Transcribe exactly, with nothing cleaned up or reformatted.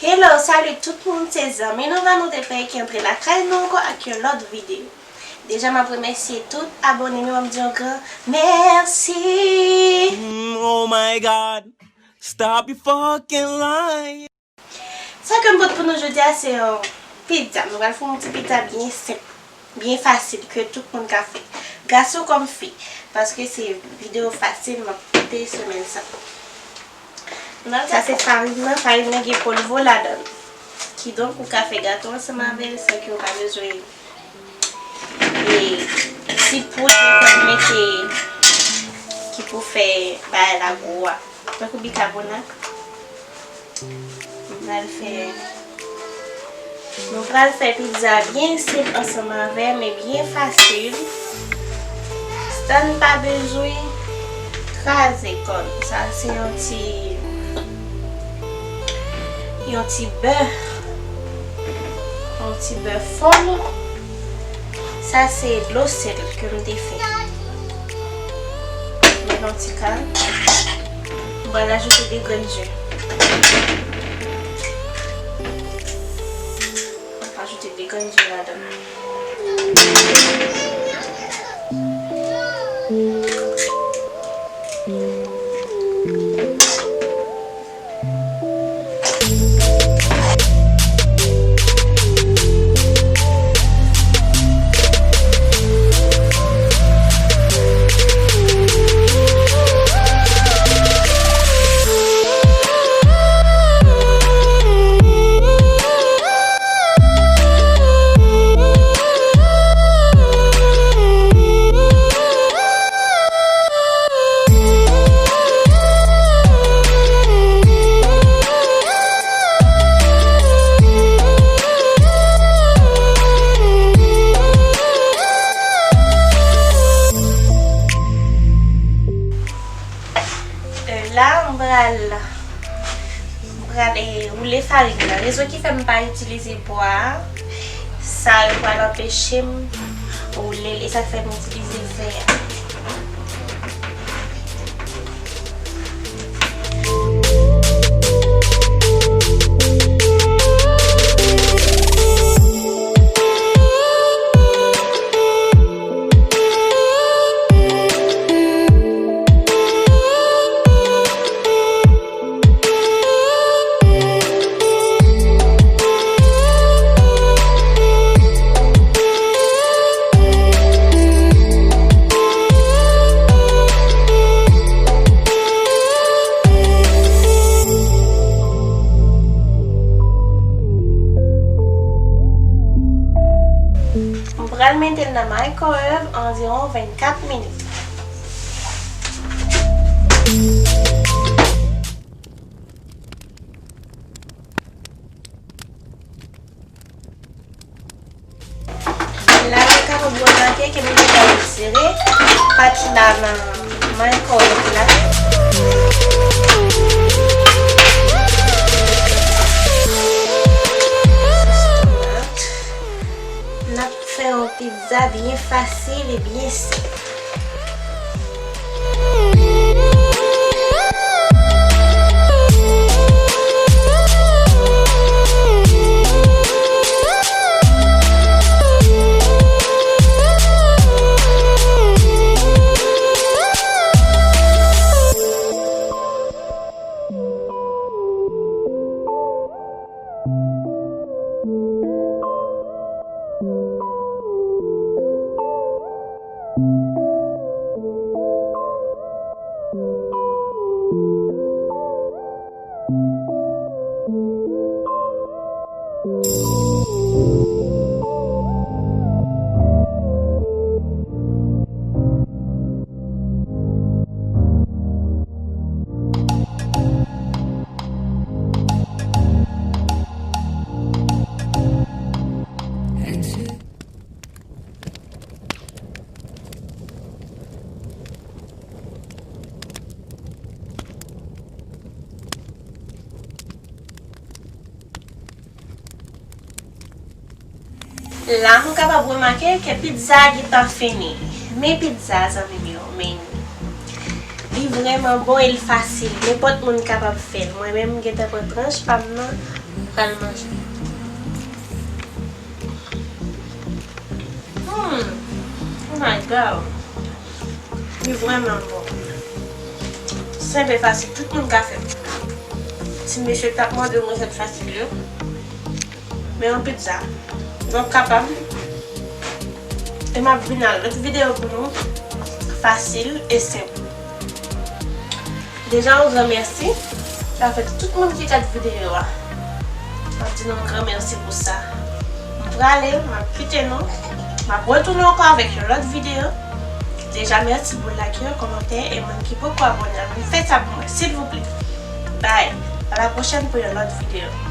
Hello, salut tout moun, se zanmi nou Vanou Depey ki antre lakay nou ankò ak yon lòt videyo. Deja, m ap remèsye tout abòne m yo, m ap di yon gran mèsi. Mm, oh my God, stop you fucking lying. Sa ke m pote pou nou jodi a, se yon pizza. Nou pral fè yon ti pizza byen senp, byen fasil, ke tout moun ka fè. Gason kòm fi, paske se videyo fasil m ap pote semèn sa. Sa se farin nan, farin nan gen polvo ladan l. Kidonk, ou ka fè gato ansanm avè l san ke w pa bezwen e ti poud yo konn mete ki pou fè bagay la gwo a. Tankou bikabonat. Nou pral fè, nou pral fè pizza byen senp ansanm avè m e byen fasil. San n pa bezwen kraze kò n. Sa se yon ti, yon ti bè, yon ti bè fon. Sa se dlo sèl ke m te fè. Mwen yon ti kal. M pral ajoute de grenn ze. M ap ajoute de grenn ze ladan. La, m pral, m pral, eh, woule farin nan. Rezon ki fè m pa itilize pwa a, sa yo pral anpeche m woule l, e sa k fè m itilize fè a. M pral mete l nan microwave anviwon vennkat minit. La, nou kapab remake ke m deja retire pati la nan microwave la. N ap fè yon pizza byen fasil e byen senp. La, nou kapab remake ke pizza a gentan fini. Men pizza, zanmi m yo, men li vrèman bon e l fasil. Nenpòt moun kapab fè l. Mwen menm, m gentan pran tranch pa m nan, Pral manje. Hmm. Oh my God. Li vrèman bon. Senp e fasil. Tout moun ka fè l. Ti mesye k t ap mande m resèt fasil yo. Men yon pizza. Donk kapab. E m ap vin ak lòt videyo pou nou. Fasil e senp. Deja yon gran mèsi. Sa fè tout moun ki gad videyo a. M ap di nou yon gran mèsi pou sa. M prale, m ap kite nou. M ap retounen ankò avèk yon lòt videyo. Deja mèsi pou like yo, kòmantè e moun ki poko abòne a, vin fè sa pou mwen, silvouplè. Bye. A la pwochèn pou yon lòt videyo.